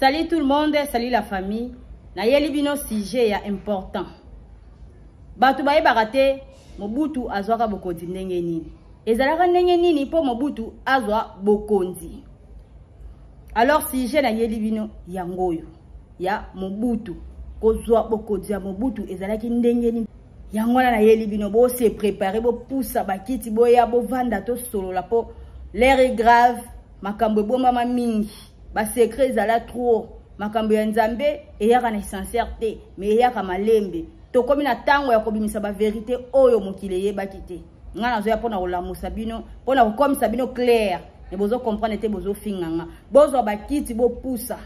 Salut tout le monde, salut la famille. Nayeli bino sujet ya important. Bato bayebaka te Mobutu azwaka bokonzi ndenge nini. Ezalaka ndenge nini mpo Mobutu azwa bokonzi. Alors sujet nayeli bino yango oyo ya Mobutu. Kozwa bokonzi ya Mobutu ezalaki ndenge nini? Yango wana nayeli bino bo se préparer, bopusa bakiti, boya bovanda tosolola mpo l'air est grave, makambo ebombama mingi, ba secret ezala trop, makambo ya Nzambe eyaka na essentiel te, mais eyaka malembe. Tokomi na tango ya kobimisa ba vérité oyo mokili eyebaki te. Nga nazoya mpona kolamusa bino, mpona kokomisa bino clair, mais bozo comprendre te, bozofinga nga. Bozwa bakiti bopusa.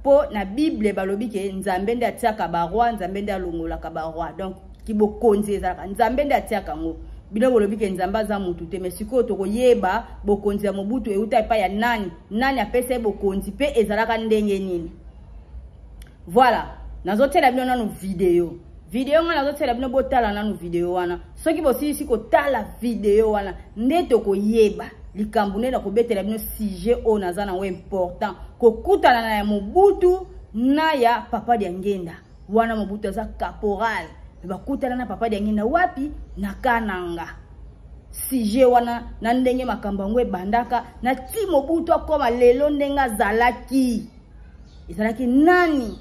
Po na Bible balobi ke Nzambe nde atiaka ba roi, Nzambe nde alongolaka ba roi. Donc kibokonzi ezalaka Nzambe nde atiaka yango. Bino bolobi ke Nzambe aza mutu te, mais sikoyo tokoyeba bokonzi ya Mobutu euta epai ya nani, nani apesa ye bokonzi pe ezalaka ndenge nini. Voilà, nazotiela bino nanu video. Video nga nazotiela bino, botala nanu video wana. Soki bosilisi kotala video wana nde tokoyeba likambo nde nakobetela bino sujet oyo naza nango important, kokutana na ya Mobutu na ya Papa Diangienda. Wana Mobutu aza caporal, bakutana na Papa Diangienda wapi? Na Kananga. Sujet wana na ndenge makambo yango ebandaka na ti Mobutu akoma lelo ndenge azalaki, ezalaki nani?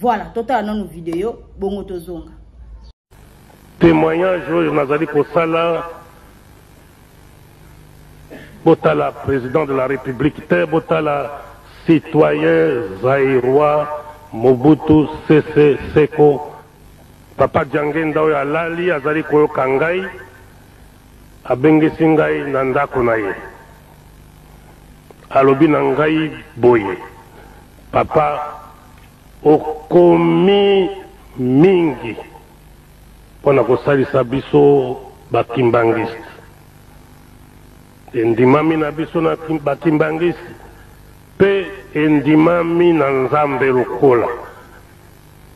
Voilà, totala nanu video bongo tozonga. Témoignage oyo nazali kosala, botala président de la République te, botala citoyen zaïrois Mobutu Sese Seko. Papa Diangienda oyo alali azali koyoka ngai, abengisi ngai na ndako na ye, alobi na ngai boye: papa, okomi mingi mpona kosalisa biso bakimbangiste. Endimami na biso na bakimbangiste mpe endimami na Nzambe lokola.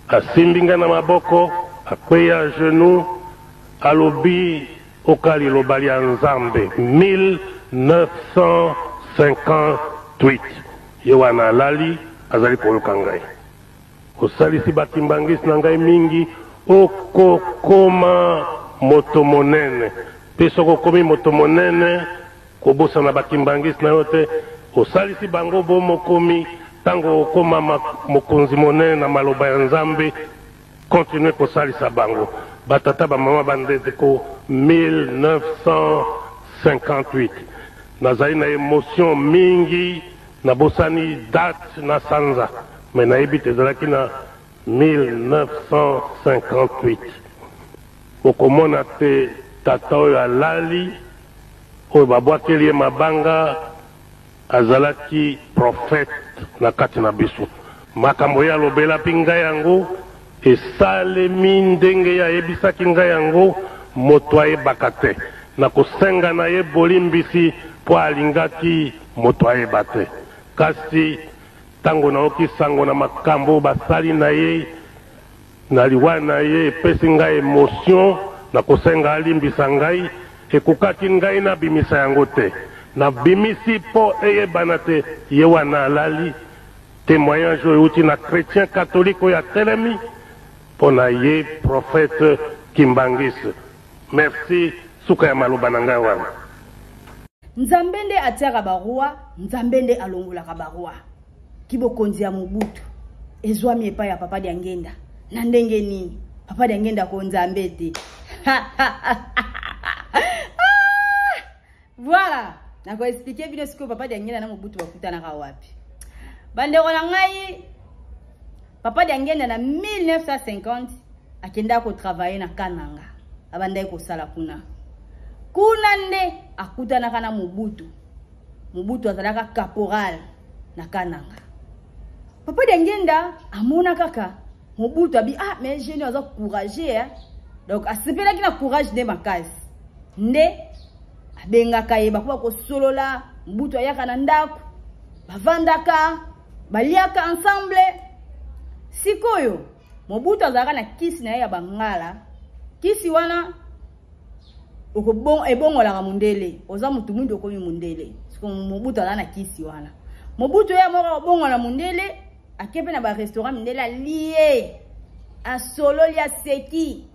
Asimbi ngai na maboko, akweya genou, alobi oka liloba lya Nzambe. 1958 ye wana alali azali koyoka ngai. Osalisi bakimbangisi na ngai mingi, okokoma moto monene. Mpe soki okomi moto monene, kobosana bakimbangisi na yo te. Osalisi bango bo mokomi, ntango okokoma mokonzi monene na maloba ya Nzambe, continue kosalisa bango. Batata, bamama, bandeko, 1958 nazali na emotion mingi, nabosani date na sanza, mais nayebi te ezalaki na 1958. Okomona te tata oyo alali, oyo babwakeli ye mabanga, azalaki prophète na kati na biso. Makambo ye alobelaki ngai yango esalemi ndenge ye ayebisaki ngai yango, moto ayebaka te. Nakosenga na ye bolimbisi mpo alingaki moto ayeba te. Kasi ntango nayoki sango na makambo basali na ye na liwa na ye, epesi ngai emotion. Nakosenga alimbisa ngai, ekokaki ngai nabimisa yango te, nabimisi mpo eyebana te. Ye wana alali, témoignage oyo euti na chrétien catholique oyo atelemi mpo na ye prophète Kimbangiste. Merci, suka ya maloba na ngai wana. Nzambe nde atiaka ba roi, Nzambe nde alongolaka ba roi. Kibokonzi ya Mobutu ezwami epai ya Papa Diangienda na ndenge nini? Papa Diangienda ko Nzambe te. Voilà, nako expliquer bino sikoyo Papa Diangienda na Mobutu bakutanaka wapi. Bandeko na ngai, Papa Diangienda na 1950 akendaka kotravailler na Kananga, abandaki kosala kuna. Kuna nde akutanaka na Mobutu. Mobutu azalaka caporal na Kananga. Papa Diangienda amona kaka Mobutu abi ah mais jeune aza courageux hein. Donc asepelaki na courage nde makasi. Nde abengaka ye bakoba kosolola, Mobutu ayaka na ndako, bavandaka, baliaka ensemble. Sikoyo Mobutu azalaka na kisi na ye ya bangala. Kisi wana ebongolaka mundele, oza mutu mwindu okomi mundele. Sikoyo Mobutu azalaka na kisi wana. Mobutu ye moko akobongwana mundele, ake mpe na ba restaurant mindele alie, asololi, aseki,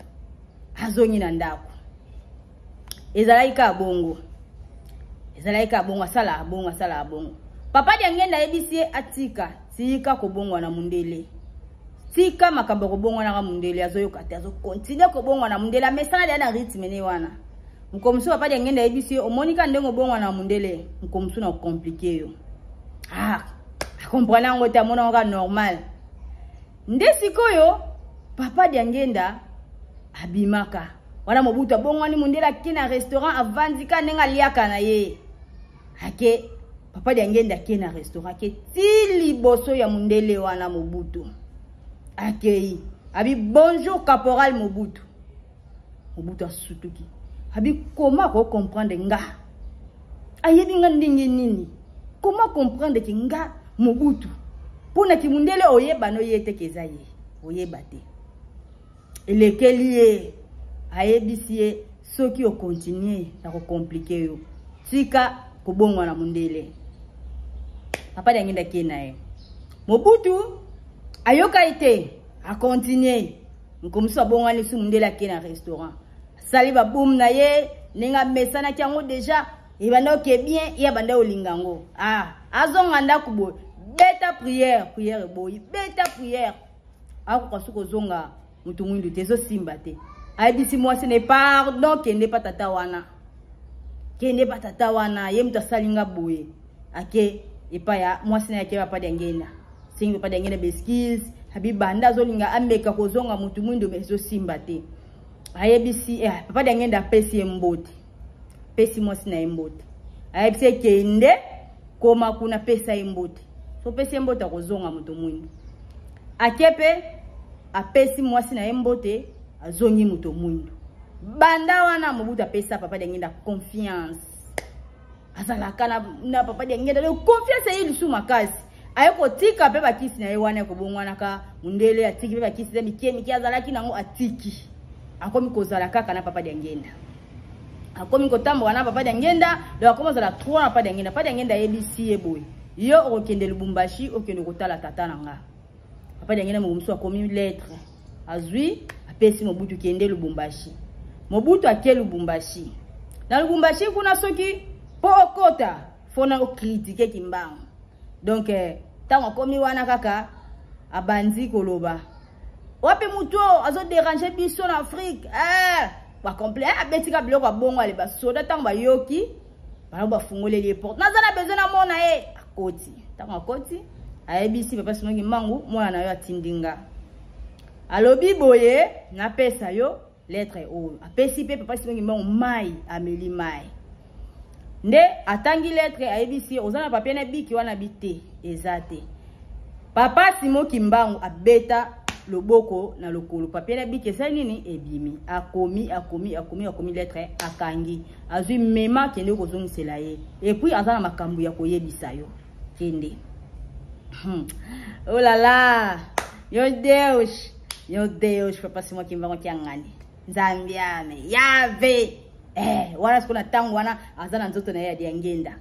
azongi na ndako. Ezalaki kaka bongo, ezalaki kaka bongo, asalaka bongo, asalaka bongo. Papa Diangenda ayebisi ye atika, tika kobongwana mundele, tika makambo ya kobongwanaka mundele. Azoyoka te, azokontinue kobongwana mundele, amesana deya na rythme ne wana. Mokolo mosusu papa Diangenda ayebisi ye, omoni kaka ndenge obongwana mundele, mokolo mosusu na komplike yo. Ah, akomprene yango te, amona yango kaka normal. Nde sikoyo papa Diangenda abimaka wana, Mobutu abongwani mundele, ake na restaurant, avandi kaka ndenge aliaka na ye. Ake papa Diangenda ake na restaurant, ake ti liboso ya mundele wana. Mobutu akei, abi bonjour caporal Mobutu. Mobutu asutuki, abi koma ko comprendre nga, ayebi nga ndenge nini? Koma comprendre ke nga Mobutu mpona kimundele oyeba no ye te ke eza ye, oyeba te. Elekeli ye, ayebisi ye soki okontinue na kokomplike yo, tika kobongwana mundele. Papa Diangenda ake na ye, Mobutu ayoka ye te, akontinue. Mokolo mosusu abongwani su mundele, ake na restaurant, asali baboum na ye ndenge amesanaki yango deja, ebanda oke bien, ye abanda olinga yango. Ah, azonga ndako boye, beta prière, prière eboyi, beta prière, akoka soki kozonga moto mwindu te, ezosimba te. Ayebisi mwasi ne pardon, kende pa tata wana, kende pa tata wana, ye moto asali nga boye. Ake epai ya mwasi na ye, ake papa Diangenda, sengi papa Diangenda baexcuse, abibanda azolinga ameka kozonga motu mwindo me ezosimba te. Ayebisi eh, papa Diangenda apesi ye mbote, pesi mwasi na ye mbote, ayebisi ye kende koma kuna, pesa ye mbote, so pesi ye mbote akozonga moto mwindo. Ake mpe apesi mwasi na ye mbote, azongi moto mwindo. Banda wana Mobutu apesa papa Diangenda confiance, azalaka na, na papa Diangenda donc confiance eye lisusu makasi. Aye kotika mpe bakisi na ye wana ekobongwanaka mundele, atiki mpe bakisi na mike mike azalaki nango, atiki, akomi kozala kaka na papa Diangenda, akomi kotambola na papa Diangenda, donc akomi kozala trop na papa Diangenda. Papa Diangenda ayebisi ye boye, yo okokende Lubumbashi, okende kotala tata na nga. Papa Diangenda moko mosusu akomi lettre, azwi, apesi Mobutu, kende Lubumbashi. Mobutu ake Lubumbashi. Na Lubumbashi kuna, soki mpo okota fona okritike Kimbangu. Donc ntango akomi wana kaka abandi koloba, wapi motu oyo azoderange biso na Afrique eh, bacomple eh, abetika biloko ya bongo. Ale basoda ntango bayoki bango bafungoleli ye porte, naza na besoin namona ye. Akoti, ntango akoti ayebisi papa Simon Kimbangu, mwana na yo atindi nga, alobi boye napesa yo lettre oyo. Apesi mpe papa Simon Kimbangu mai, ameli mai nde atangi lettre. Ayebisi ye, oza na papier na biki wana? Bi te, eza te. Papa Simon Kimbangu abeta loboko na lokolo, papier na biki esali nini? Ebimi. Akomi, akomi, akomi, akomi lettre, akangi, azwi, mema, kende kozongisela ye, et puis aza na makambo ya koyebisa yo, kende. Oh là là, meu Deus, meu Deus, papa Simon Kimbangu kiangani, Nzambe ame yave eh, wana sikoyo na ntango wana aza na nzoto na ye ya Diangenda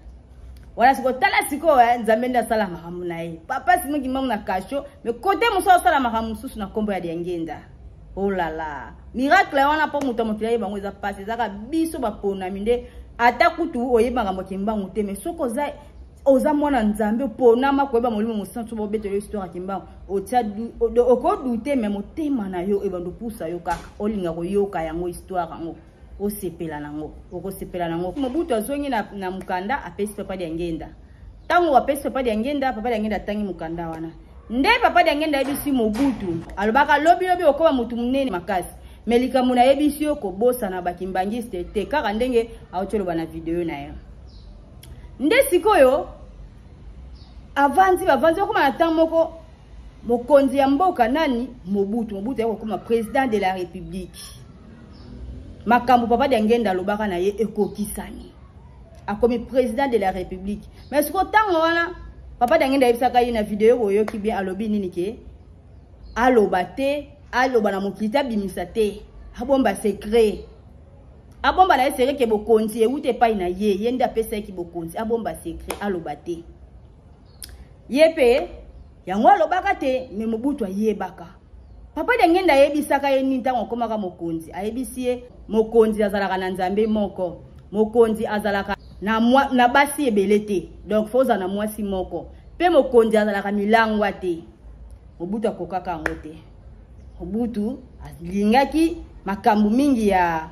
wana. Sikoyo tala sikoyo eh, Nzambe nde asala makambo na ye. Papa Simon Kimbangu na kasho, mais kote mosusu asala makambo mosusu na nkombo ya Diangenda. Oh là là, miracle wana mpo moto ya mokili ayeba yango eza mpasi, ezaka biso baponami nde. Ata kutu oyebi makambo ya Kimbangu te, mais soki oza oza mwana Nzambe, oponama koyeba Molimo Mosantu, bobetela histoire ya Kimbangu, otia okodute, me motema na yo ebanda opusa yo kaka olinga koyoka yango, histoire yango osepela nango, okosepela nango. Mobutu azongi na, na mokanda, apesi papa Diangenda. Ntango apesi papa Diangenda, papa Diangenda atangi mokanda wana nde papa Diangenda ayebisi Mobutu, alobaka lobilobi okoma motu monene makasi, me likambo nayebisi yo, kobosana bakimbangiste te, kaka ndenge auti oloba na video na ye. Nde sikoyo avandi, bavandi, okoma na ntango moko mokonzi ya mboka nani? Mobutu. Mobutu aye kokoma président de la République. Makambo papa Diangenda alobaka na ye ekokisami, akomi président de la République. Mais sikoyo ntango wana papa Diangenda ayebisaka ye na video, boyoki bien, alobi nini? Ke aloba te, aloba na mokili te, abimisa te, abomba secret, abomba na ye secret ke bokonzi ewuta epai na ye, ye nde apesaki bokonzi, abomba secret, aloba te. Ye mpe yango alobaka te, me Mobutu ayebaka. Papa Diangenda ayebisaka ye nini ntango akomaka mokonzi? Ayebisi ye mokonzi azalaka na Nzambe moko, mokonzi azalaka na, mwa, na basi ebele te, donc fo ozala na mwasi moko, mpe mokonzi azalaka milangwa te. Mobutu akokaka yango te. Mobutu alingaki makambo mingi ya,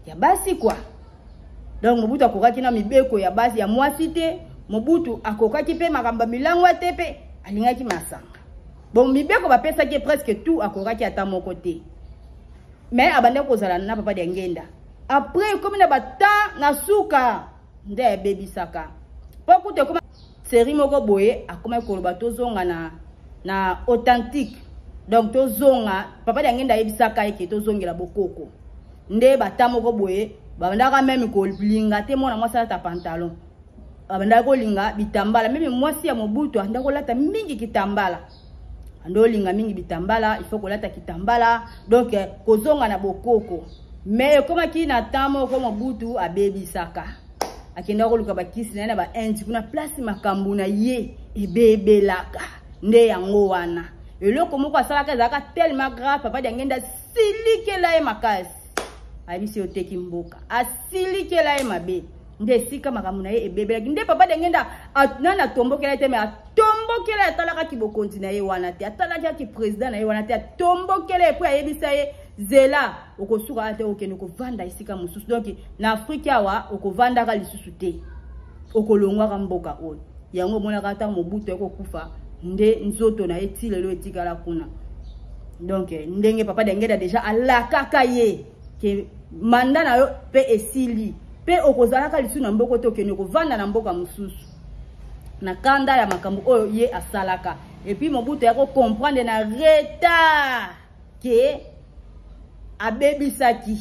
ya basi kwa. Donc Mobutu akokaki na mibeko ya basi ya mwasi te. Mobutu akokaki mpe makambo ya milangwa te, mpe alingaki masanga. Bon, mibeko bapesaki ye presque tout, akokaki ata moko te. Mais abandaki kozala na Papa Diangenda. Après ekomi na bata na suka nde abebisaka. Po kutu ekoma série moko boye, akomaki koloba tozonga na na authentique. Donc tozonga, Papa Diangenda ayebisaka ye ke tozongela bokoko. Nde bata moko boye babandaka meme kolinga te mwana mwasi alata pantalon. Abandaki kolinga bitambala, meme mwasi ya Mobutu andaki kolata mingi kitambala, ando olinga mingi bitambala, il faut kolata kitambala, donc kozonga na bokoko. Mais ekomaki na temps moko Mobutu abebisaka, akendaka koluka bakisi na ye na ba Inde kuna, place makambo na ye ebebelaka. Nde yango wana eloko moko asalaka ezalaka tellement grave, Papa Diangenda asilikela ye makasi, ayebisi yo oteki mboka, asilikela ye mabe. Nde esika makambo na ye ebebelaki. Nde Papa Diangenda nani atombokela ye te, me atombokela ye, atalaka kibokonzi na ye wana te, atalaki ki président na ye wana te, atombokela ye mpo ayebisa ye zela okosuka ate okende kovanda esika mosusu. Donc na Afrique awa okovandaka lisusu te, okolongwaka mboka oyo. Yango omonaka ata Mobutu akokufa nde nzoto na ye ti lelo etikala kuna. Donc ndenge Papa Diangenda déjà alakaka ye ke manda na yo mpe esili, mpe okozalaka lisusu na mboka te, okende kovanda na mboka mosusu, na kanda ya makambo oyo ye asalaka. Et puis Mobutu ya comprendre na retard ke abebisaki,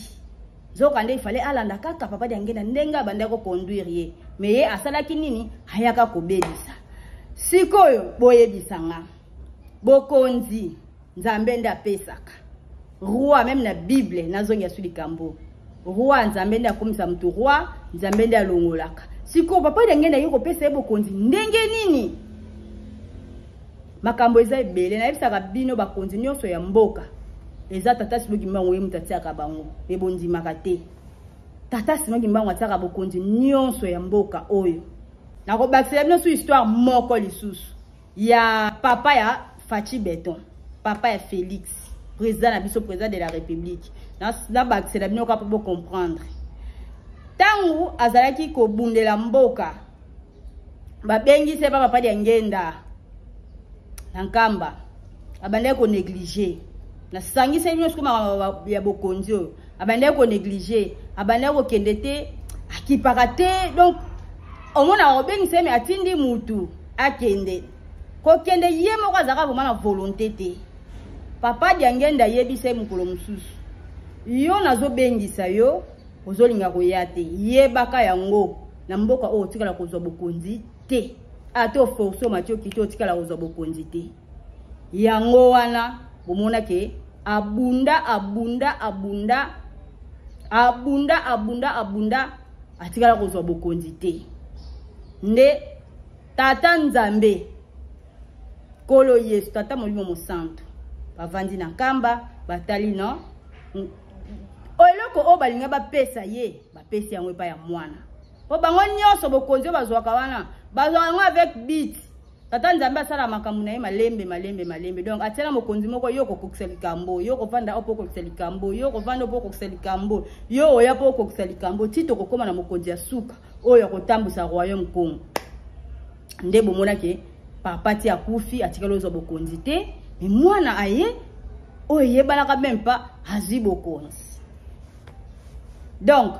nzoka nde ifale alanda kaka Papa Diangenda ndenge abandaki koconduire ye, me ye asalaki nini? Ayaka kobebisa. Sikoyo boyebisanga, bokonzi Nzambe nde apesaka. Roi, même na Bible nazongi su likambo, roi Nzambe nde akomisa motu roi, Nzambe nde alongolaka. Sikoyo Papa Diangenda ye kopesa ye bokonzi ndenge nini? Makambo eza ebele. Nayebisaka bino, bakonzi nyonso ya mboka eza Tata Simon Kimbangu ye moto atiaka bango, me bondimaka te. Tata Simon Kimbangu atiaka bokonzi nyonso ya mboka oyo. Nakobakisela bino su histoire moko lisusu ya papa ya Fatshi Beton, papa ya Félix, président na biso, président de la République. Nabakisela bino kaka mpo bocomprendre. Ntango azalaki kobundela mboka, babengisi ye pa Papa Diangenda na Nkamba, abandaki konéglige. Nasangiseli bino sikoyo makambo ya bokonzi oyo. Abandaki konéglige, abandaki kokende te, akipaka te. Donc omonaka kobengisa ye, me atindi mutu akende, kokende ye moko azalaka vraiment na volonté te. Papa Diangenda ayebisa ye mokolo mosusu, yo nazobengisa yo, ozolinga koya te, yebaka yango na mboka oyo otikala kozwa bokonzi te, ata oforce omati okiti, otikala kozwa bokonzi te. Yango wana bomonake abunda abunda abunda abunda abunda abunda, atikala kozwa bokonzi te. Nde Tata Nzambe Nkolo Yesu, Tata Molimo Mosantu bavandi na Nkamba, batali no eloko oyo balinga bapesa ye, bapesi yango epai ya mwana. Po bango nyonso bokonzi oyo bazwaka wana, bazwaka yango avec bit. Tata Nzambe asala makambo na ye malembe malembe malembe. Donc atiela mokonzi moko, yo okokokisa likambo, yo okovanda mpo okokisa likambo, yo okovanda mpo okokisa likambo, yo oya mpo okokisa likambo, ti tokokóma na mokonzi ya suka oyo akotambusa royaume Congo. Nde bomonaki papa ti akufi, atikali ozwa bokonzi te, me mwana aye oyo eyebanaka meme pas azwi bokonzi. Donc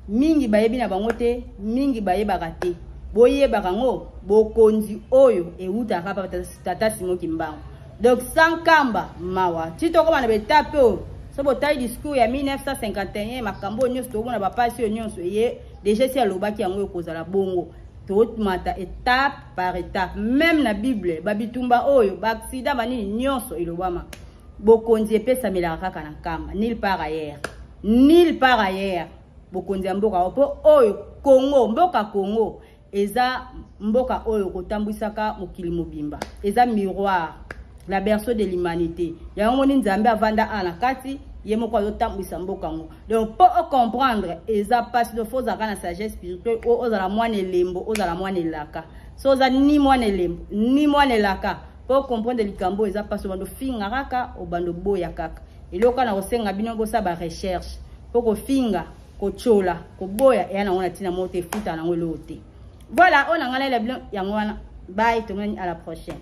mingi bayebi na bango te, mingi bayebaka te. Boyebaka yango, bokonzi oyo ewutaka pa Tata Simon Kimbangu. Donc sans Nkamba mawa, ti tokóma na betape oyo. So botali discours ya 1951, makambo oyo nyonso tokomona, bapasi oyo nyonso ye déjà esi alobaki yango ekozala bongo. Tomata étape par étape. Même na Bible, babitumba oyo, baaccident, banini nyonso elobama. Bokonzi epesamelaka kaka na Nkamba, nulle part ailleurs, nulle part ailleurs. Bokonzi ya mboka oyo, mpo oyo Congo, mboka Congo. Eza mboka oyo kotambwisaka mokili mobimba, eza miroir, la berceau de l'humanité. Yango moni Nzambe avanda a na kati, ye moko azotambwisa mboka yango. Donc mpo ocomprendre eza mpasi. Donc fo ozalaka na sagesse spirituelle, oyo ozala mwana elembo, ozala mwana elaka. So oza ni mwana elembo ni mwana elaka, mpo ocomprendre likambo eza mpasi. Obanda ofinga kaka, obanda oboya kaka. Eloko na kosenga bino, bosala barecherche, mpo kofinga, kotyola, koboya eya nango na ntina moko te, efuta nango eloko te. Voilà, oyo na ngai nayela bino yango wana. Bye, tomonani à la prochaine.